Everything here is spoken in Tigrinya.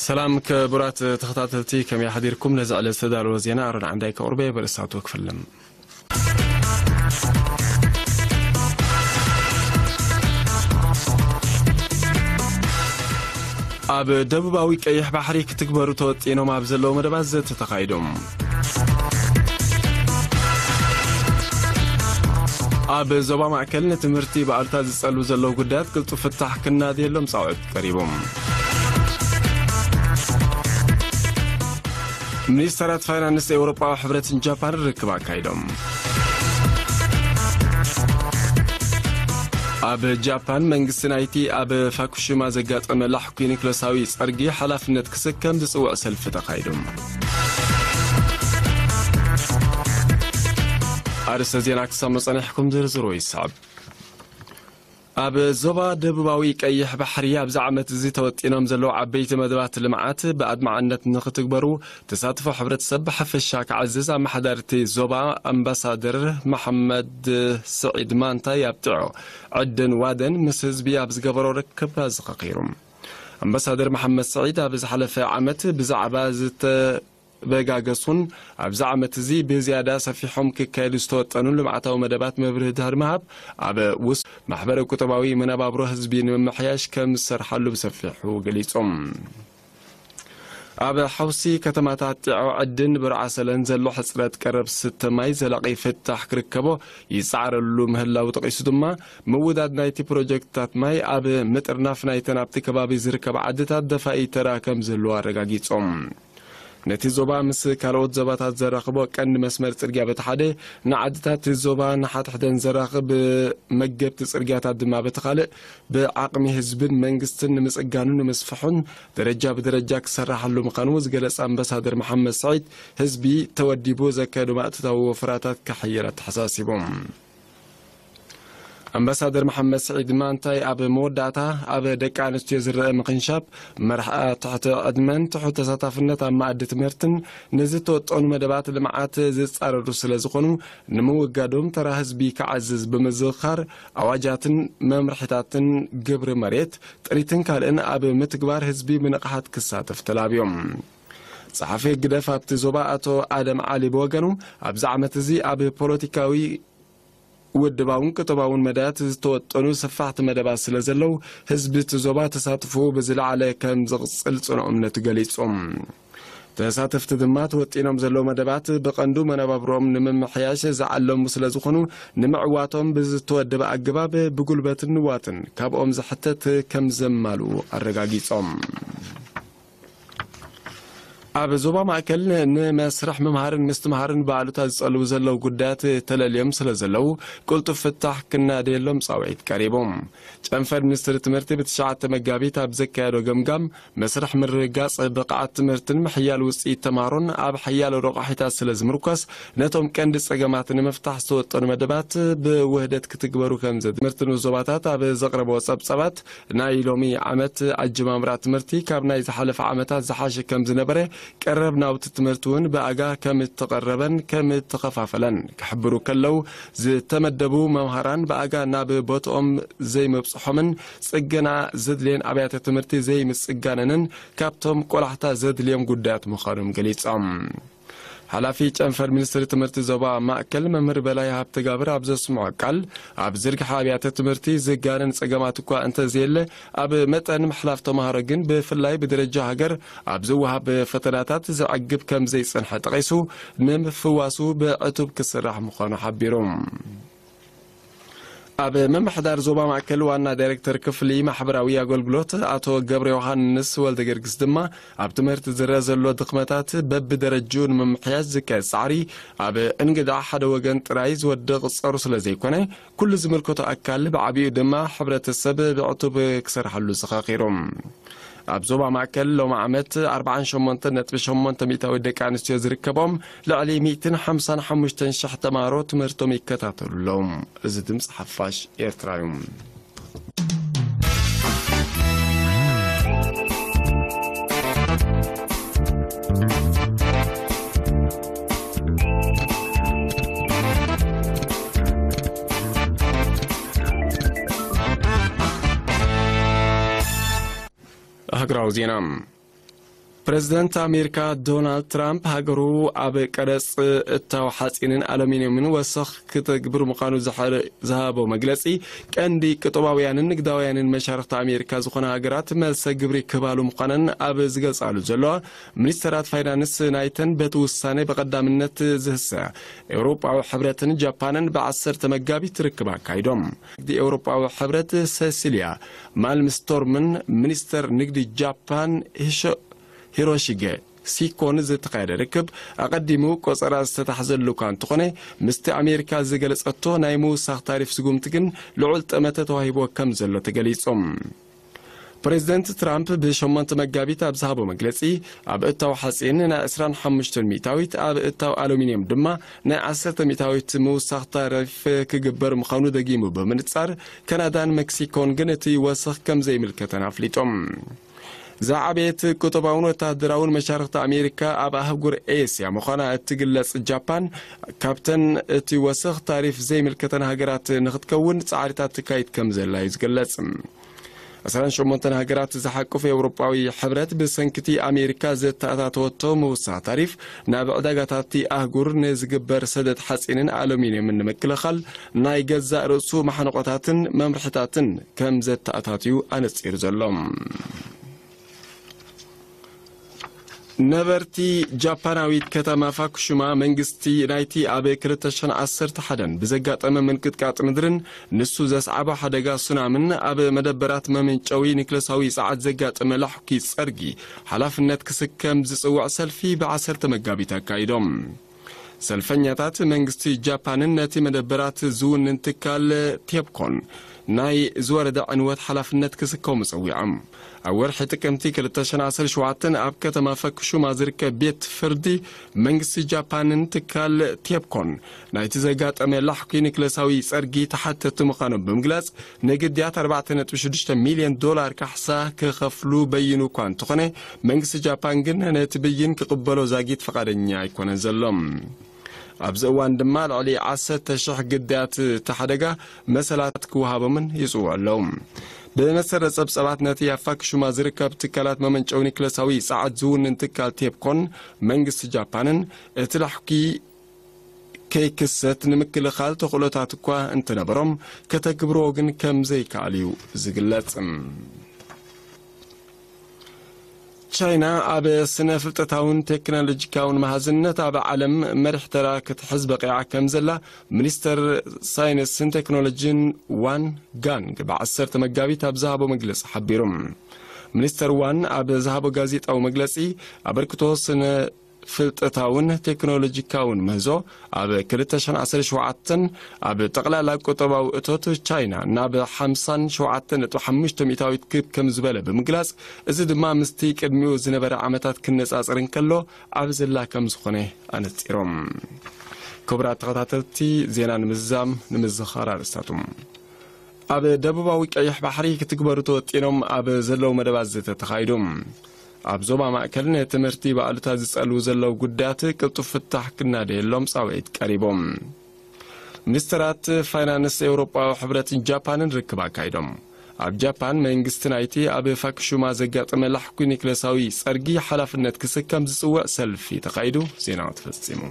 ሰላም ክቡራት ተኸታተልቲ፣ ከመይ ሓዲርኩም? ነዚ ዕለት ዝተዳለወ ዜና ኣሮን ዓንዳይ ከቕርበ፣ በርእስታቱ ክፍልም። ኣብ ደቡባዊ ቀይሕ ባሕሪ ክትግበሩ ተወጢኖም ኣብ ዘለዉ መደባት ዘተ ተኻይዶም። ኣብ ዞባ ማእከል ንትምህርቲ ብኣሉታ ዝጸልዉ ዘለዉ ጉዳያት ቅልጡፍ ፍታሕ ክናድየሎም ጻውዒት ቀሪቦም። ሚኒስተራት ፋይናንስ ኤውሮጳዊ ሕብረትን ጃፓን ርክብ ኣካይዶም። ኣብ ጃፓን መንግስቲ ናይቲ ኣብ ፋኩሺማ ዘጋጠመ ላሕኲ ኒክለሳዊ ጸርጊ ሓላፍነት ክስከም ዝጽውዕ ሰልፊ ተኻይዱ። ኣርእስተ ዜና ክሳብ መጸኒሕኩም ዝርዝሩ ይስዕብ። ኣብ ዞባ ደቡባዊ ቀይሕ ባሕሪ ኣብዚ ዓመት እዚ ተወጢኖም ዘለዉ ዓበይቲ መደባት ልምዓት ብኣድማዕነት ንኽትግበሩ ተሳትፎ ሕብረተሰብ ብሓፈሻ ክዓዝዝ ኣመሓዳርቲ ዞባ ኣምባሳደር መሓመድ ስዒድ ማንታይ ኣብ ጥዖ ዕድን ዋደን ምስ ህዝቢ ኣብ ዝገበሮ ርክብ ኣዘኻኺሩ። ኣምባሳደር መሓመድ ስዒድ ኣብ ዝሓለፈ ዓመት ብዛዕባ ዝተበጋገሱን ኣብዚ ዓመት እዚ ብዝያዳ ሰፊሖም ክካየዱ ዝተወጠኑ ልምዓታዊ መደባት መብርሂ ድሕሪ ምሃብ፣ ኣብ ውስ ማሕበረ ቁጠባዊ መነባብሮ ህዝቢ ንምምሕያሽ ከም ዝሰርሓሉ ብሰፊሑ ገሊጾም። ኣብ ሓውሲ ከተማታት ጢዖ ዕድን ብርዓሰለን ዘሎ ሕጽረት ቀረብ ስተ ማይ ዘላቒ ፍታሕ ክርከቦ ይጻዕረሉ ምህላው ጠቒሱ ድማ፣ ምውዳድ ናይቲ ፕሮጀክትታት ማይ ኣብ ምጥርናፍ ናይተን ኣብቲ ከባቢ ዝርከባ ዓድታት ደፋኢ ተራ ከም ዘለዎ ኣረጋጊጾም። ነቲ ዞባ ምስ ካልኦት ዞባታት ዘራኽቦ ቀንዲ መስመር ጽርግያ በቲ ሓደ፣ ንዓድታት ዞባ ንሓድሕደን ዘራኽብ መገብቲ ጽርግያታት ድማ በቲ ካልእ፣ ብዓቕሚ ህዝብን መንግስትን ንምጽጋኑን ንምስፍሑን ደረጃ ብደረጃ ክሰራሓሉ ምዃኑ ዝገለጸ ኣምባሳደር መሓመድ ስዒድ፣ ህዝቢ ተወዲቡ ዘካየዶ ማእቶታዊ ወፈራታት ከሐይል ኣተሓሳሲቡ። ኣምባሳደር መሓመድ ስዒድ ማንታይ ኣብ መወዳእታ፣ ኣብ ደቂ ኣንስትዮ ዝረአ ምኽንሻብ፣ መርሓ ትሕቲ ዕድመን ትሑት ተሳታፍነት ኣብ መኣዲ ትምህርትን ንዝተወጠኑ መደባት ልምዓት ዝጻረሩ ስለ ዝኾኑ፣ ንምውጋዶም ተራ ህዝቢ ክዓዝዝ ብምዝኽኻር፣ ኣዋጃትን መምርሒታትን ግብሪ መሬት፣ ጥሪትን ካልእን ኣብ ምትግባር ህዝቢ ብንቕሓት ክሳተፍ ተላብዮም። ጸሓፊ ህግደፍ ኣብቲ ዞባ ኣቶ ኣደም ዓሊ ብወገኑ፣ ኣብዚ ዓመት እዚ ኣብ ፖለቲካዊ፣ ውድባውን ቁጠባውን መዳያት ዝተወጠኑ ሰፋሕቲ መደባት ስለ ዘለዉ፣ ህዝቢ እቲ ዞባ ተሳትፎኡ ብዝለዓለ ከም ዝቕጽል ጽኑዕ እምነቱ ገሊጹ። ተሳተፍቲ ድማ ተወጢኖም ዘለዉ መደባት ብቐንዱ መነባብሮኦም ንምምሕያሽ ዝዓለሙ ስለ ዝኾኑ፣ ንምዕዋቶም ብዝተወደበ ኣገባብ ብጉልበትን ንዋትን ካብኦም ዝሕተት ከም ዘማልኡ ኣረጋጊጾም። ኣብ ዞባ ማእከል ንመስርሕ ምምሃርን ምስትምሃርን ብኣሉታ ዝጸልዉ ዘለዉ ጉዳያት ተለልዮም ስለ ዘለዉ፣ ቅልጡፍ ፍታሕ ክናደየሎም ጻውዒት ቀሪቡ። ጨንፈር ሚኒስትሪ ትምህርቲ ብትሽዓተ መጋቢት ኣብ ዘካየዶ ገምጋም፣ መስርሕ ምርግጋጽ ብቕዓት ትምህርትን ምሕያል ውጽኢት ተምሃሮን ኣብ ሓያሎ ረቋሒታት ስለ ዝምርኮስ፣ ነቶም ቀንዲ ጸገማት ንምፍታሕ ዝተወጠኑ መደባት ብውህደት ክትግበሩ ከም ዘ-፣ ትምህርቲ ንዞባታት ኣብ ዘቕረቦ ጸብጻባት፣ ናይ ሎሚ ዓመት ኣጀማምራ ትምህርቲ ካብ ናይ ዝሓለፈ ዓመታት ዝሓሸ ከም ዝነበረ፣ ቀረብ ናውቲ ትምህርቲ እውን ብኣጋ ከም እተቐረበን ከም እተኸፋፈለን ክሕብሩ ከለዉ፣ ዝተመደቡ መምሃራን ብኣጋ ናብ ቦትኦም ዘይምብጽሖምን ጽገና ዘድልየን ኣብያተ ትምህርቲ ዘይምጽጋነንን ካብቶም ቆላሕታ ዘድልዮም ጉዳያት ምዃኖም ገሊጾም። ሓላፊ ጨንፈር ሚኒስትሪ ትምህርቲ ዞባ ማእከል መምህር በላይ ሃብተጋብር ኣብ ዘስምዖ ቃል፣ ኣብ ዝርግሐ ኣብያተ ትምህርቲ ዝጋነን ጸገማት እኳ እንተዘየለ፣ ኣብ መጠን ምሕላፍ ተምሃሮ ግን ብፍላይ ብደረጃ ሃገር ኣብ ዝወሃብ ፈተናታት ዘዕግብ ከም ዘይጸንሐ ጠቒሱ፣ ንምፍዋሱ ብዕቱብ ክስራሕ ምዃኑ ሓቢሩ። ኣብ ምምሕዳር ዞባ ማእከል ዋና ዳይሬክተር ክፍሊ ማሕበራዊ ኣገልግሎት ኣቶ ገብረ ዮሃንስ ወልደ ገርግስ ድማ፣ ኣብ ትምህርቲ ዝረአ ዘሎ ድኽመታት በብደረጅኡ ንምምሕያሽ ዝካየድ ጻዕሪ፣ ኣብ እንግዳዕ ሓደ ወገን ጥራይ ዝወድቕ ጸሩ ስለ ዘይኮነ፣ ኩሉ ዝምልከቶ ኣካል ብዓቢኡ ድማ ሕብረተሰብ ብዕቱብ ክሰርሓሉ ዘኻኺሩ። ኣብ ዞባ ማእከል ሎሚ ዓመት ኣርባዓን ሸሞንተን ነጥቢ ሸሞንተ ሚእታዊ ደቂ ኣንስትዮ ዝርከቦም ልዕሊ ሚእትን ሓምሳን ሓሙሽተን ሽሕ ተምሃሮ ትምህርቶም ይከታተሉ ኣለዉ። እዚ ድምጺ ሓፋሽ ኤርትራ እዩ። ሃገራዊ ዜና። ፕሬዝደንት ኣሜሪካ ዶናልድ ትራምፕ ሃገሩ ኣብ ቀረጽ እታው ሓጺንን ኣሉሚንየምን ወሰኽ ክትግብር ምዃኑ ዝሓረ-፣ ዝሃቦ መግለጺ፣ ቀንዲ ቅጥባውያንን ንግዳውያንን መሻርኽቲ ኣሜሪካ ዝኾና ሃገራት መልሰ ግብሪ ክህባሉ ምዃነን ኣብ ዝገልጻሉ ዘለዋ፣ ሚኒስተራት ፋይናንስ ናይተን በቲ ውሳኔ ብቐዳምነት ዝህሰያ ኤውሮጳዊ ሕብረትን ጃፓንን ብዓሰርተ መጋቢት ርክብ ኣካይዶም። ንግዲ ኤውሮጳዊ ሕብረት ሰሲልያ ማልምስቶርምን ሚኒስተር ንግዲ ጃፓን ሂሾ-፣ ሂሮሺገ ሲኮን ዝተኻየደ ርክብ ኣቐዲሙ ቆጸራ ዝተታሕዘሉ እኳ እንተኾነ፣ ምስቲ ኣሜሪካ ዝገለጸቶ ናይ ምውሳኽ ታሪፍ ስጉምቲ ግን ልዑል ጠመተ ተዋሂብዎ ከም ዘሎ ተገሊጹ። ፕሬዝደንት ትራምፕ ብሸሞንተ መጋቢት ኣብ ዝሃቦ መግለጺ፣ ኣብ እታው ሓጺን ናይ ዕስራን ሓሙሽተን ሚእታዊት፣ ኣብ እታው ኣሉሚንየም ድማ ናይ ዓሰርተ ሚእታዊት ምውሳኽ ታሪፍ ክግበር ምዃኑ ደጊሙ ብምንጻር፣ ካናዳን ሜክሲኮን ግን እቲ ወሰኽ ከም ዘይምልከተን ኣፍሊጦም። ዝዓበየት ቁጠባውን ወተሃደራውን መሻርኽቲ ኣሜሪካ ኣብ ኣህጉር ኤስያ ምዃና እትግለጽ ጃፓን፣ ካብተን እቲ ወሰኽ ታሪፍ ዘይምልከተን ሃገራት ንኽትከውን ጻዕሪታት ትካይድ ከም ዘላ እዩ ዝግለጽ። ዕስራን ሸሞንተን ሃገራት ዝሓቁፍ ኤውሮጳዊ ሕብረት ብሰንኪቲ ኣሜሪካ ዘተኣታተወቶ ምውሳኽ ታሪፍ ናብ ዕዳጋታት ኣህጉር ንዝግበር ሰደድ ሓጺንን ኣሉሚንየምን ንምክልኻል ናይ ገዛእ ርእሱ ማሕንቆታትን መምርሕታትን ከም ዘተኣታትዩ ኣነጺሩ ዘሎ። ነበርቲ ጃፓናዊት ከተማ ፋኩሽማ መንግስቲ ናይቲ ኣብ ክልተ ሽሕን ዓሰርተ ሓደን ብዘጋጠመ ምንቅጥቃጥ ምድርን ንሱ ዘስዓቦ ሓደጋ ሱናምን ኣብ መደበራት መመንጨዊ ኒክለሳዊ ጸዓት ዘጋጠመ ላሕኪ ጸርጊ ሓላፍነት ክስከም ዝጽውዕ ሰልፊ ብዓሰርተ መጋቢት ኣካይዶም። ሰልፈኛታት መንግስቲ ጃፓንን ነቲ መደበራት ዝውንን ትካል ቴፕኮን ናይ ዝወረደ ዕንወት ሓላፍነት ክስከሙ ጸዊዖም። ኣብ ወርሒ ጥቅምቲ ክልተ ሽሕን ዓሰርተ ሸውዓተን ኣብ ከተማ ፈኩሹማ ዝርከብ ቤት ፍርዲ መንግስቲ ጃፓንን ትካል ቴፕኮን ናይቲ ዘጋጠመ ላሕኪ ኒክለሳዊ ጸርጊ ተሓተቲ ምዃኖም ብምግላጽ፣ ንግድያት ኣርባዕተ ነጥቢ ሽዱሽተ ሚልዮን ዶላር ካሕሳ ክኸፍሉ በይኑ እኳ እንተኾነ፣ መንግስቲ ጃፓን ግን ነቲ ብይን ክቕበሎ ዛጊት ፍቓደኛ ኣይኮነን ዘሎ። ኣብዚ እዋን ድማ ልዕሊ ዓሰርተ ሽሕ ግዳያት እቲ ሓደጋ መሰላት ክወሃቦምን ይጽውዑ ኣለዉ። ብመሰረት ጸብጸባት፣ ነቲ ኣብ ፋኩሽማ ዝርከብ ትካላት መመንጨዊ ኒክለሳዊ ጸዓት ዝውንን ትካል ቴፕኮን መንግስቲ ጃፓንን እቲ ላሕኪ ከይክሰት ንምክልኻል ተኽእሎታት እኳ እንተነበሮም፣ ከተግብርዎ ግን ከም ዘይከኣል እዩ ዝግለጽ። ቻይና ኣብ ስነ ፍልጠታውን ቴክኖሎጂካውን መሃዝነት ኣብ ዓለም መሪሕ ተራ ክትሕዝ በቂዓ ከም ዘላ ሚኒስተር ሳይንስን ቴክኖሎጂን ዋን ጋንግ ብዓሰርተ መጋቢት ኣብ ዝሃቦ መግለጺ ሓቢሩ። ሚኒስተር ዋን ኣብ ዝሃቦ ጋዜጣዊ መግለጺ፣ ኣበርክቶ ስነ ፍልጠታውን ቴክኖሎጂካውን ምህዞ ኣብ ክልተ ሽሕን ዓሰርተ ሸውዓተን ኣብ ጠቕላላ ቁጠባዊ እቶት ቻይና ናብ ሓምሳን ሸውዓተን ነጥቢ ሓሙሽተ ሚእታዊት ክብ ከም ዝበለ ብምግላጽ፣ እዚ ድማ ምስቲ ቅድሚኡ ዝነበረ ዓመታት ክነጻጸር እንከሎ ኣብ ዝላ ከም ዝኾነ ኣነጺሮም። ክቡራት ተኸታተልቲ፣ ዜና ንምዝዛም ንምዝኻር ኣርእስታቶም። ኣብ ደቡባዊ ቀይሕ ባሕሪ ክትግበሩ ተወጢኖም ኣብ ዘለዉ መደባት ዘተ ተኻይዱ። ኣብ ዞባ ማእከል ንትምህርቲ ብኣሉታ ዝጸልዉ ዘለዉ ጉዳያት ቅልጡፍ ፍታሕ ክናደየሎም ጻውዒት ቀሪቦም። ሚኒስተራት ፋይናንስ ኤውሮጳዊ ሕብረትን ጃፓንን ርክብ ኣካይዶም። ኣብ ጃፓን መንግስቲ ናይቲ ኣብ ፋኩሹማ ዘጋጠመ ላሕኩ ኒክለሳዊ ጸርጊ ሓላፍነት ክስከም ዝጽውዕ ሰልፊ ተኻይዱ። ዜና ተፈጺሙ።